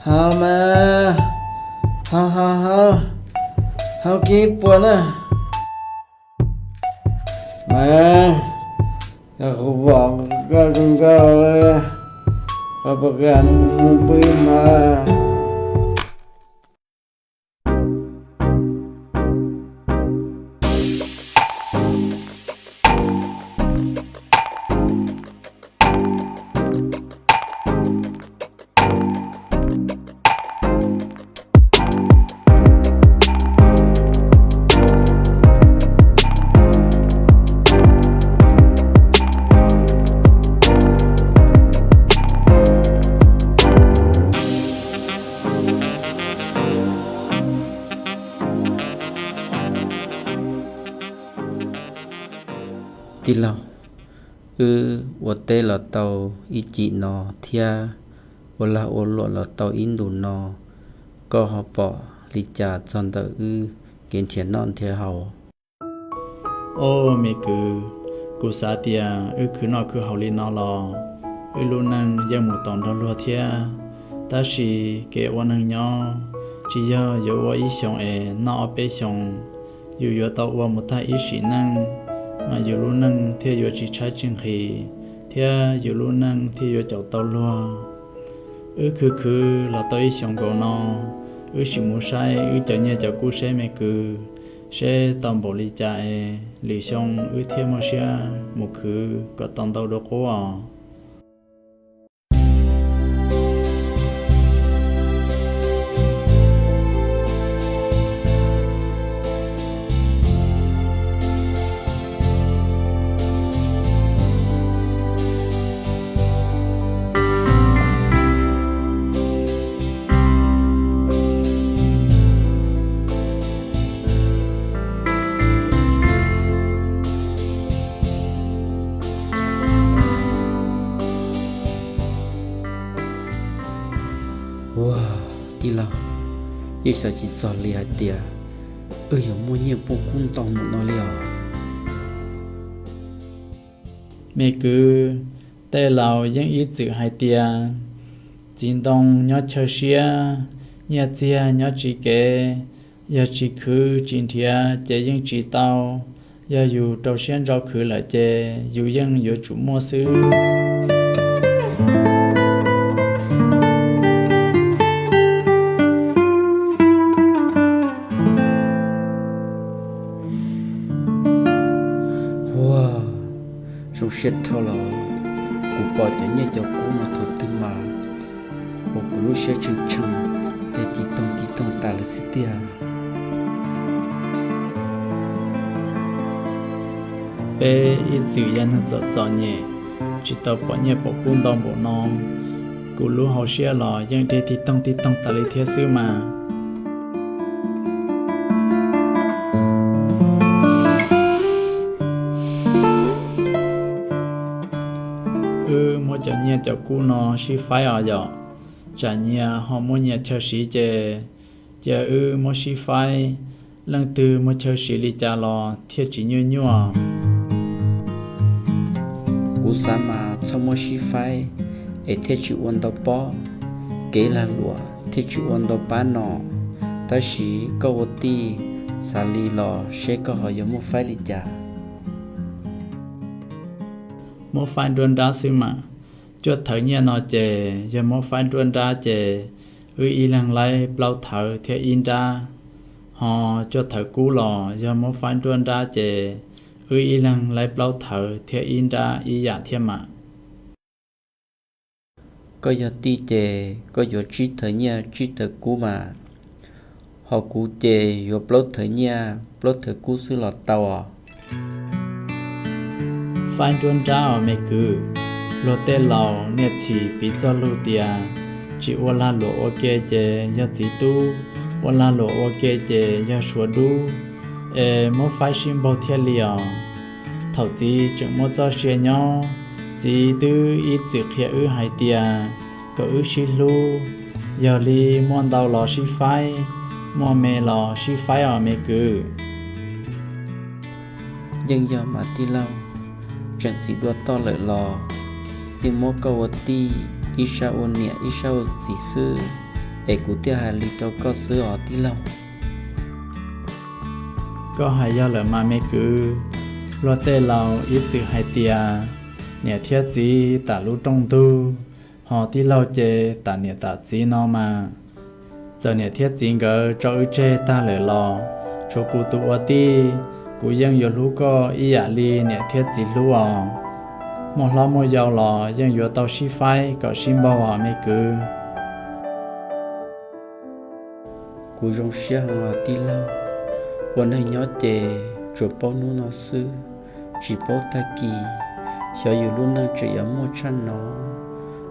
Haus mas, haus haus haus, haus kib puas na. Mas, kuv pom koj zoo nkauj, koj puas kam pw mas. Tij laug, wb ua teb los tau ib cim no thiab ua lag ua luam los tau ib ntus no, koj ho pom li cas txog ntawm wb kev nrhiav noj nrhiav haus? Au me kwv, kuv xav tias wb khwv noj khwv haus li no los wb lub neej yeej mus tau nrog luag thiab. Tab sis kev ua neeg nyob tsis yog yuav ua ib xyoos es noj ob peb xyoos. Yus yuav tau ua mus tag ib sim neej, mas yus lub neej thiaj yuav tsis tshaib tsis nqhis, thiab yus lub neej thiaj yuav caum tau luag. Wb khwv khwv los tau ib xyoos nkaus no, wb sim mus saib wb cov nyiaj cov kub seb me kwv, seb tau npaum li cas es lwm xyoo wb thiaj muaj siab mus khwv kom tau ntau dua qub os. Ua, tij laug, yeej xav tsis txog li hais tias wb yuav muaj nyiaj pub kub ntau mus no li os. Me kwv, tej laus yeej ib txwm hais tias txiv ntoo nyob chaw siab, nyiaj txiag nyob tsiv kev. Yog tsis khwv tsis nrhiav ces yeej tsis tau. Yog yus rau siab ntso khwv lawm ces yus yeej yuav tsum muaj xwb. Ua, zoo siab dhau los kuv pom cov nyiaj cov kub no thaum twg mas ua kuv lub siab tshee tshee, tes tig toog tig toog tas lawm xwb tiag. Peb ib txwm yog neeg txom txom nyem, tsis tau pom nyiaj pom kub ntau npaum no, kuv lub hauv siab los yeej dhia tig toog tig toog tas li thiab xwb mas. Wb muab cov nyiaj cov kub no sib faib os yom, tsam nyias ho muaj nyias chaw siv ces cia wb muab sib faib, leej twg muaj chaw siv li cas los thiaj tsis nyuaj nyuaj. Kuv xav mas txhob muab sib faib es thiaj tsis ua ntau pob, kev lag luam thiaj tsis ua ntau pab no. Tab sis koj ua tij xav li los seb koj ho yuav muab faib li cas. Muab faib nruab nrab xwb mas. Cuaj thawv nyiaj no ces yog muab faib nruab nrab ces wb ib leeg laib plaub thawv thiab ib nrab. Ho cuaj thawv kub los yog muab faib nruab nrab ces wb ib leeg laib plaub thawv thiab ib nrab ib yam thiab mas. Koj yog tij ces koj yuav tsib thawv nyiaj tsib thawv kub mas, ho kuv ces yuav plaub thawv nyiaj plaub thawv kub xwb los tau os. Faib nruab nrab os me kwv, luag tej laus niaj txhis piv txoj lug tias tsis ua lag luam ua ke ces yog txiv tub, ua lag luam ua ke ces yog suav dub, es muab faib sib npaug thiaj li os. Thaum txiv tseem muaj txoj sia nyob, txiv twb ib txwm qhia wb hais tias kom wb sib hlub, yog li muaj ntau los sib faib, muaj me los sib faib os me kwv. Yeej yog mas tij laug, tseem txiv dua toj lawm los yeej muab koj ua tij, ib sab ua niam ib sab ua txiv xwb. es kuv thiaj hais li rau koj xwb os tij laug. Koj hais yog lawm mas me kwv. Luag tej laus ib txwm hais tias niam thiab txiv tam lub rooj ntug, ho tij laug ces tam niam tam txiv no mas. Txawm niam thiab txiv nkawd tso wb tseg tag lawm los tshuav kuv tus ua tij, kuv yeej yuav hlub koj ib yam li niam thiab txiv hlub os. Muaj hlob muaj yau los yeej yuav tau sib faib kom sib npaug os me kwv. Kuv zoo siab heev os tij laug. Ua neeg nyob ces tsuas paub hnub no xwb, tsis paub tag kis. Xyov yus lub neej tseem yuav muaj tshaj no,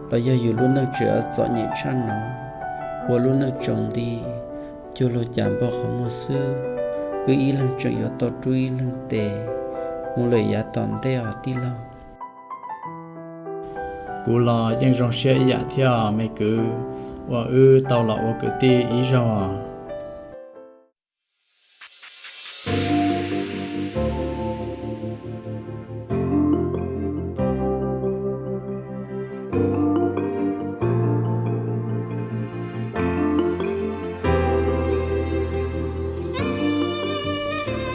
los yog yus lub neej tseem yuav txom nyem tshaj no. Ua lub neej tsaus nti, cuag luag cas npog qhov muag xwb. Wb ib leeg tseem yuav tau rub ib leeg tes mus lawm yav tom ntej os tij laug. Kuv los yeej zoo siab ib yam thiab os me kwv, uas wb tau los ua kwv tij ib zaug.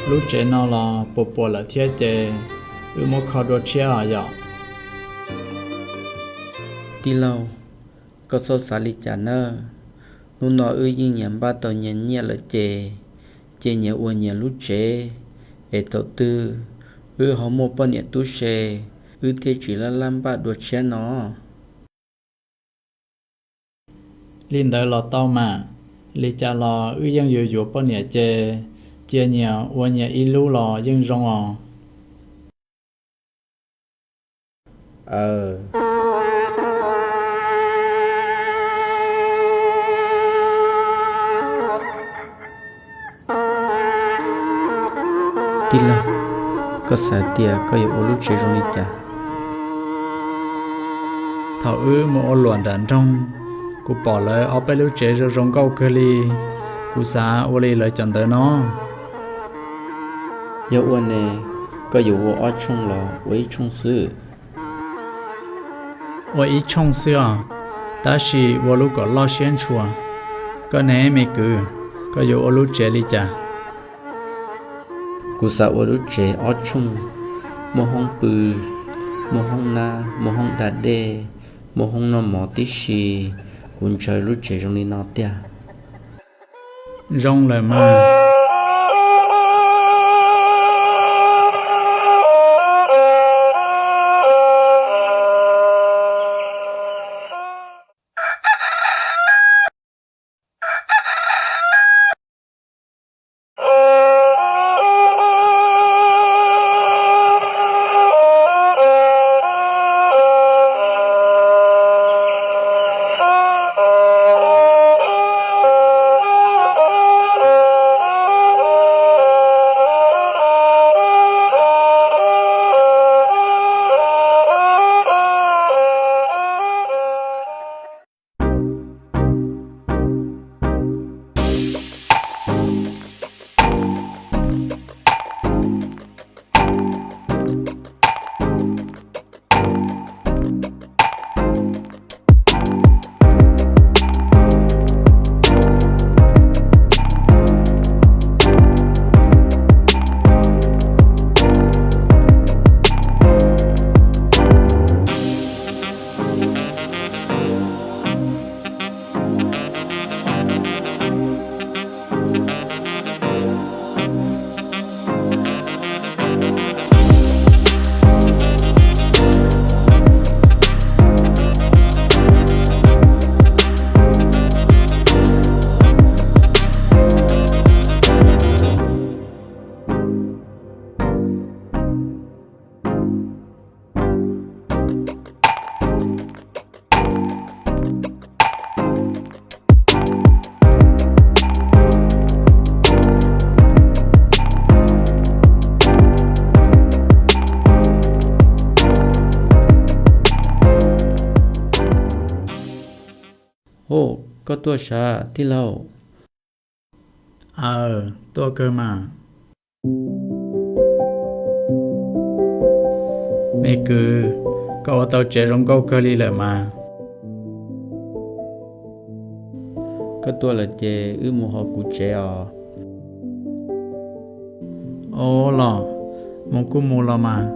Lub tsev no los puas puas lawm thiab ces wb muab kho dua tshiab os yom. Tij laug, koj txhob xav li cas nawb. Hnub no wb yeej nyias npaj tau nyias nyiaj lawm ces, ces nyias ua nyias lub tsev, es thaum twg wb ho muaj poj niam tub se, wb thiaj tsis laj laj npaj dua tshiab no. Li ntawd los tau mas, li cas los wb yeej yuav yuav poj niam ces cia nyias ua nyias ib lub los yeej zoo os. Tij laug, koj xav tias koj yuav ua lub tsev zoo li cas? Thaum wb mus ua luam nram nroog, kuv pom lawv ob peb lub tsev zoo zoo nkauj kawg li, kuv xav ua li lawv cov ntawd no. Yog ua ne, koj yuav ua ob tshooj los ua ib tshooj xwb? Ua ib tshooj xwb os, tab sis ua lub kom loj siab ntshua. Koj ne me kwv, koj yuav ua lub tsev li cas? Kuv xav ua lub tsev ob tshooj, muaj hoob pw, muaj hoob nab, muaj hoob da dej, muaj hoob noj mov tib si. Kuv ntshaw lub tsev zoo li no tiag. Zoo lawm mas. Hov, koj tuaj sav tij laug? Aw, tuaj kawg mas. Me kwv, koj ua tau tsev zoo nkauj kawg li lawm mas. Koj tuaj lawm ces wb mus hauv kuv tsev os. Ua los, mus kuj mus los mas.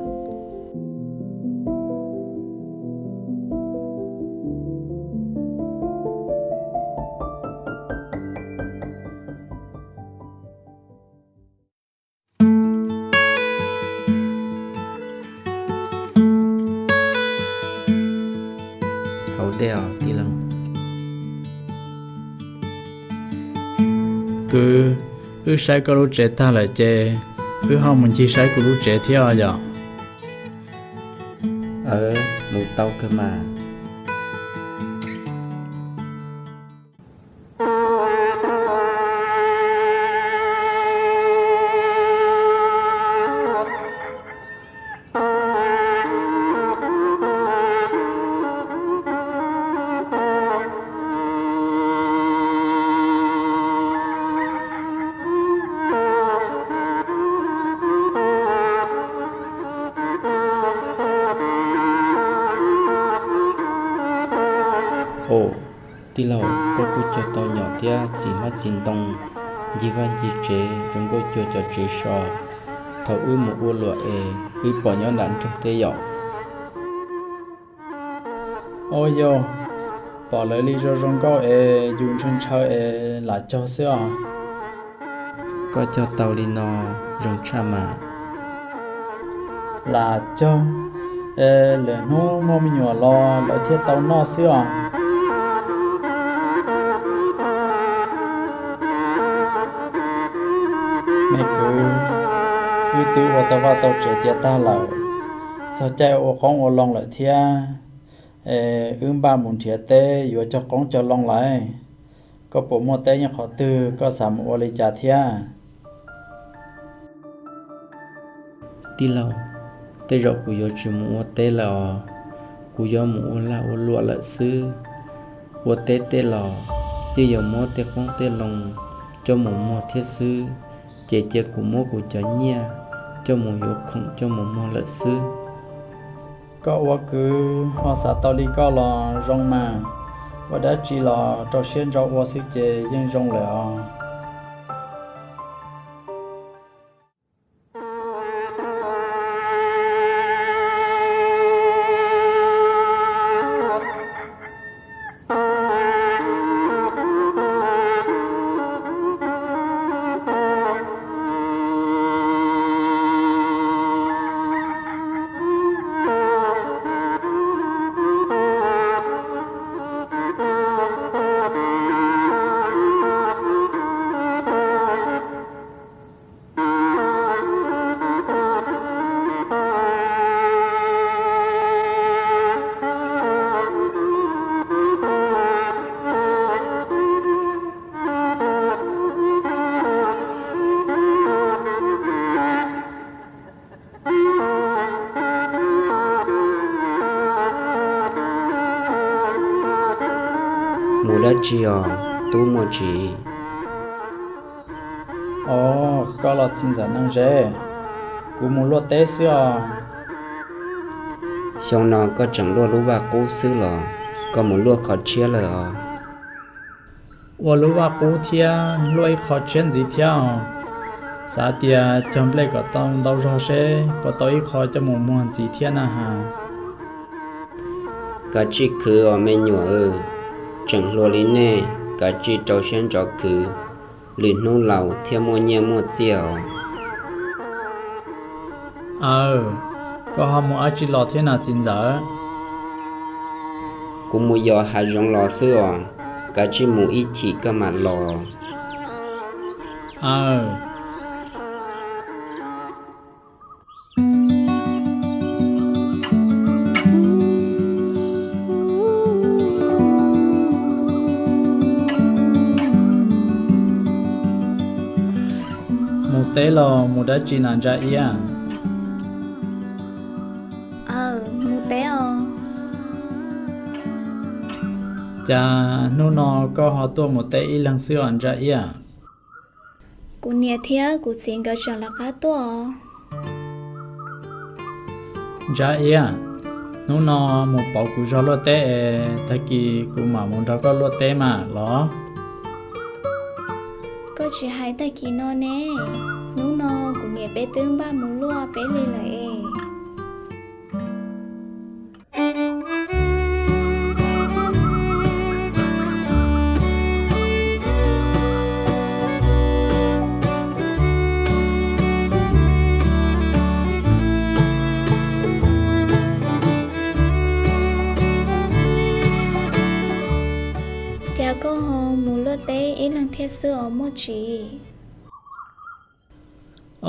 Haus dej os tij laug. Kwv, wb saib koj lub tsev tag lawm ces wb ho mus ncig saib kuv lub tsev thiab os yom. Mus tau kawg mas. Tij laug, koj kuj cog tau nyom thiab txiv hmab txiv ntoo, ncig vaj ncig tsev zoo nkauj cuag cov tsev so. Thaum wb mus ua luam es wb pom nyob nram nroog teb yom. Ua yog, pom lawv li zoo zoo nkauj es yus ntshaw ntshaw es lam cog xwb os. Koj cog tau li no zoo tshaj mas. Lam cog es lwm hnub muaj me nyuam los lawv thiaj tau noj xwb os. Me kwv, wb twb ua tau vaj tau tsev tiav tag lawm, txog caij ua qoob ua loo lawm thiab. Es wb npaj mus nrhiav teb yuav cog qoob cog loo lawm. Koj puas muaj teb nyob qhov twg, koj xav mus ua li cas thiab? Tij laug, tej zaum kuv yuav tsis mus ua teb lawm os. Kuv yuav mus ua lag ua luam lawm xwb. Ua teb tej los yeej yuav muab tej qoob tej loo coj mus muag thiab xwb. Ces cia kuv muab kuv cov nyiaj coj mus yuav khoom coj mus muag lawm xwb. Koj ua kwv ho xav tau li koj los zoo mas. Ua dab tsi los rau siab ntso ua xwb ces yeej zoo lawm os. Mus dab tsi os, tub muaj tsis? Os, koj los txiv ntxawm Neeg Zeb? Kuv mus luaj teb xwb os. Xyoo no koj tseem luaj lub vaj qub xwb los koj mus luaj qhov tshiab lawm os? Ua lub vaj qub thiab luaj ib qho tshiab ntxiv thiab os. Xav tias cog nplej kom tau ntau zog seb puas tau ib qho coj mus muag ntxiv thiab na has. Kav tsij khwv os me nyuam, tseem hluas li nej kav tsij rau siab ntso khwv, lwm hnub laus thiaj muaj nyiaj muaj txiaj os. Aw, koj ho mus dab tsi los thiab na txiv ntxawm? Kuv mus yos hav zoov los xwb os, kav tsij mus ib chim koj mam los. Aw. Mus teb los mus dab tsi na Ntsa Iab? Mus teb os. Cas hnub no koj ho tuaj mus teb ib leeg xwb os Ntsa Iab? Kuv niam thiab kuv txiv nkawd tseem lawv qab tuaj os. Ntsa Iab, hnub no mus pauv kuv zog luaj teb es tag kis kuv mam mus nrog koj luaj teb mas los. Koj tsis hais tag kis no ne, hnub no kuv niam peb twb npaj mus luaj peb li lawm es. Cas koj ho mus luaj teb ib leeg thiab xwb os Muaj Tsis?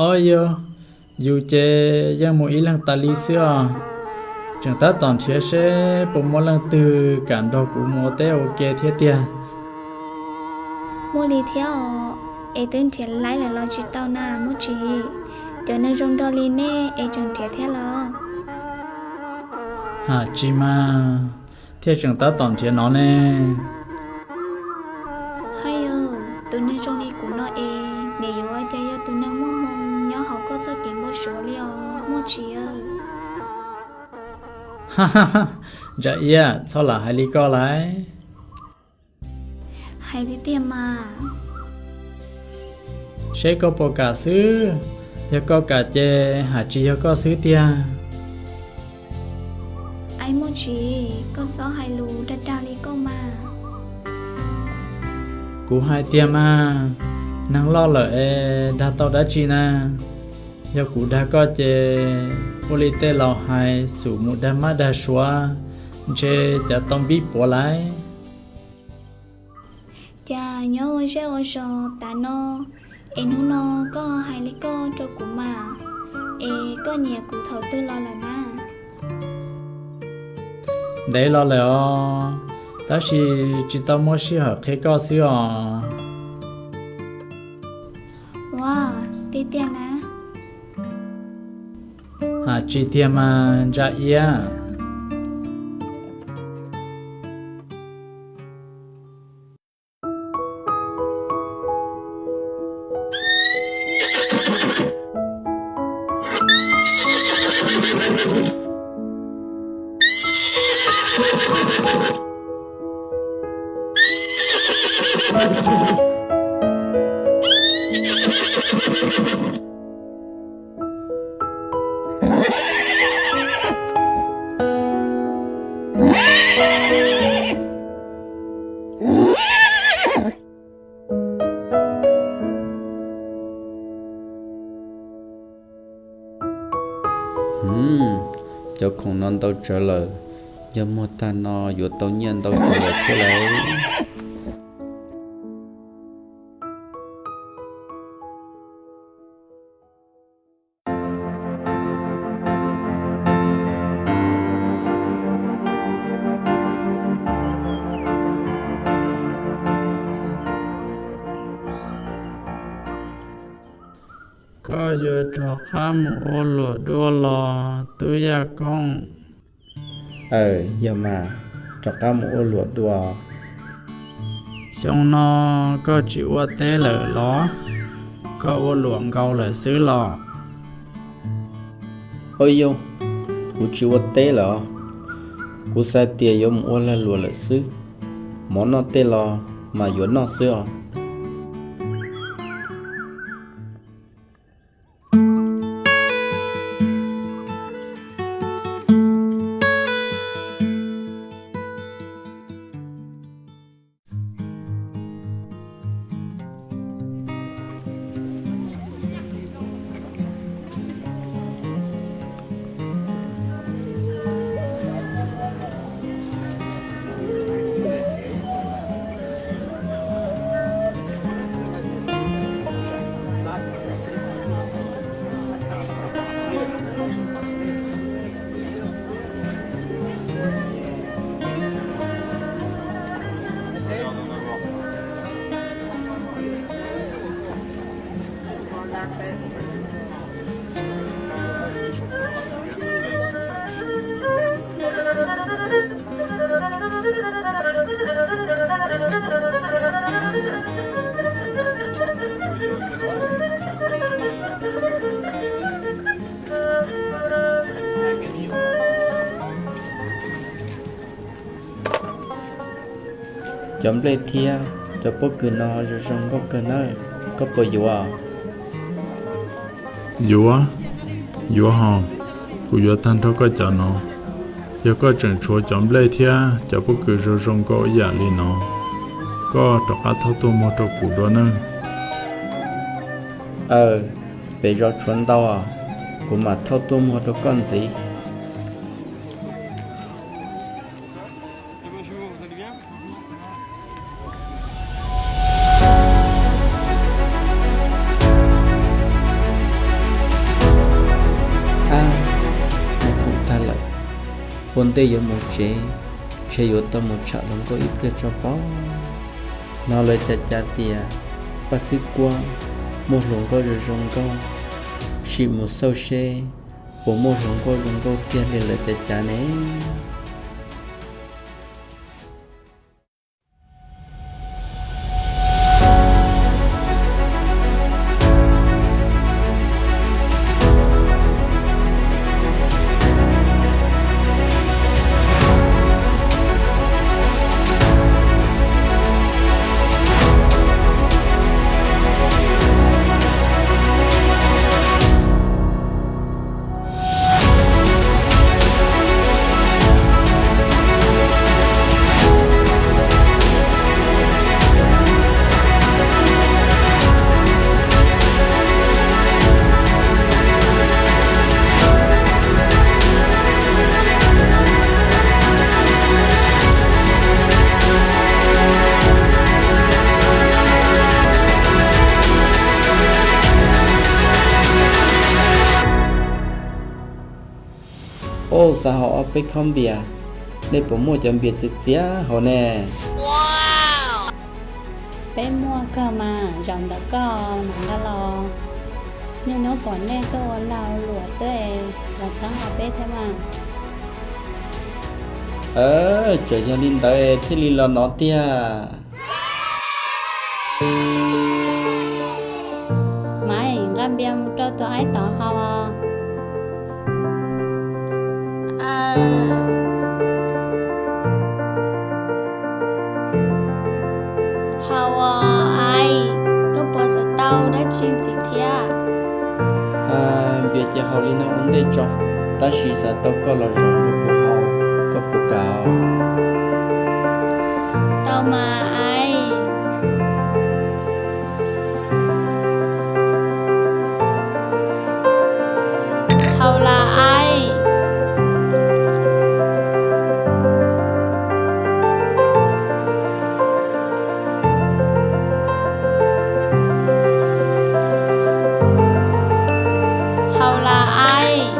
Ob yog, yus ces yeej mus ib leeg tas li xwb os. Tseem tab tom nrhiav seb puas muaj leej twg kam nrog kuv mus ua teb ua ke thiab tiag. Muaj li thiab os, es twb nrhiav laib lawm los tsis tau na Muaj Tsis. Cov neeg zoo nraug li nej es tseem nrhiav thiab los? Ham Tsis mas, thiaj tseem tab tom nrhiav no ne. Hais yog tus neeg zoo li kuv no es nws yuav ua cas yog tus neeg muaj hmoo nyob hauv koj txoj kev npau suav li os Muaj Tsis. Ntsa Iab, txhob lam hais li koj lauj. Hais tiag tiag mas. Seb koj puas kam xwb, yog koj kam ces Ham Tsis yog koj xwb tiag. Aib Muaj Tsis, koj txhob hais lus dag dag li koj mas. Kuv hais tiag mas, neeg loj lawm es dag tau dab tsi na. Yog kuv dag koj ces ua li tej laus hais xum mus dag mab dag suav, ntshe cav tau npib puav lawm. Cas nyob ua zej ua zos tas no, es hnub no koj hais li koj rau kuv mas, es koj nyiam kuv thaum twg los lawm na? Ntev los lawm os, tab sis tsis tau muaj sij hawm qhia koj xwb os. Ua, tiag tiag na? Ham Tsis tiag mas Ntsa Iab. Cov khoom no ntau tsawv lawm, yog muag tag no yuav tau nyiaj ntau tsawv lawm thiab lawm. Koj yuav rov qab mus ua luam dua los Tub Yaj Koob? Aw, yog mas, rov qab mus ua luam dua. Xyoo no koj tsis ua teb lawm los? Koj ua luam nkaus lawm xwb los? Au yog, kuv tsis ua teb lawm os. Kuv xav tias yuav mus ua lag luam lawm xwb. Mov noj tej los mas yuav noj xwb os. Cov nplej thiab cov pob kws no zoo zoo nkauj kawg nawb. Koj puas yuav? Yuav, yuav hos. Kuv yuav tag nrho koj cov no. Yog koj tseem tshuav cov nplej thiab cov pob kws zoo zoo nkauj ib yam li no, koj rov qab thauj tuaj muag rau kuv dua nawb. Aw, pem zos tshuav ntau, kuv mam thauj tuaj muag rau koj ntxiv. Ab, mus khoom tag lawm, ua ntej yuav mus tsev, ntshe yuav tau mus tsham hluas nkauj ib pliag tso pob. Hnov lawv cav cav tias Paj Xib Kuab muaj hluas nkauj zoo zoo nkauj, sim mus xauj seb puas muaj hluas nkauj zoo nkauj tiag li lawv cav cav ne. Ub, xav haus ob peb khob npias, nej puas muaj cov npias txias txias haus ne? Peb muaj kawg mas, zaum ntawm koj mam nqa los. Niaj hnub pom nej tuaj ua lag ua luam xwb es los txhawb nqa peb thiab mas. Txawm yog li ntawd thiaj li los no tiag. Maiv, nqa npias mus rau tus aib tod haus os. Haus os aib, koj puas xav tau dab tsi ntxiv thiab? Npias ces haus li no ua ntej tso, tab sis xav tau koj los zaum nrog kuv haus, koj puas kam? Tau mas aib. Haus las aib. Haus las aib.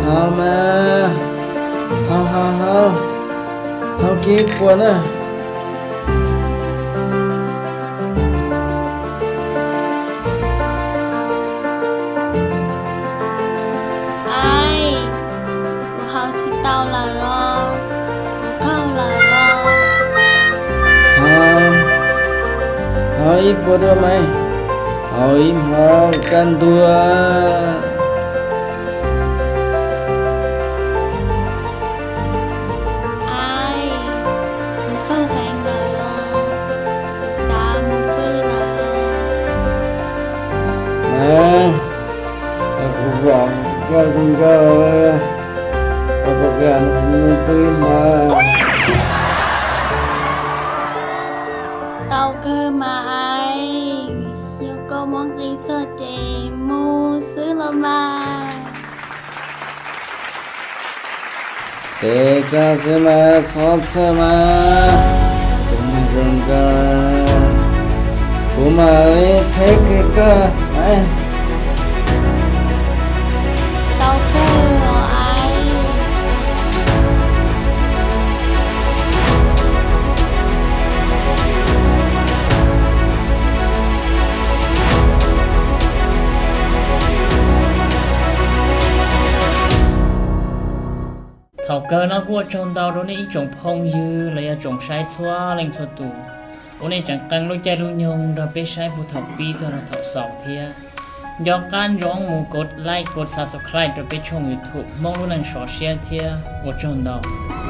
Haus mas, haus haus haus, haus kiag puas na. Aib, kuv haus tsis tau lawm os, kuv qaug lawm os. Haus ib puas dua mas, haus ib hmo kaj ntug. Aib, kuv qaug heev lawm os, kuv xav mus pw lawm os. Kuv vam koj zoo nkauj, koj puas kam kuv mus pw mas? Tau kawg mas aib, yog koj muab nqi txog ces mus xwb los mas. Pem koj xwb mas, txhob txhawj mas, tus neeg zoo nkauj, kuv mam li theb kiag koj. Tau kawg os aib. Thaum kawg no kuj ua tsaug ntau rau nej ib tsoom phooj ywg los yog tsoom saib txhua leej txhua tus uas nej tseem qee lub caij lub nyoog nrog peb saib puag thaum pib txog rau thaum xaus thiab. Nco qab ntsoov mus kov like kov subscribe rau peb tshooj YouTube Hmoob Lub Neej Sov Siab thiab, ua tsaug ntau.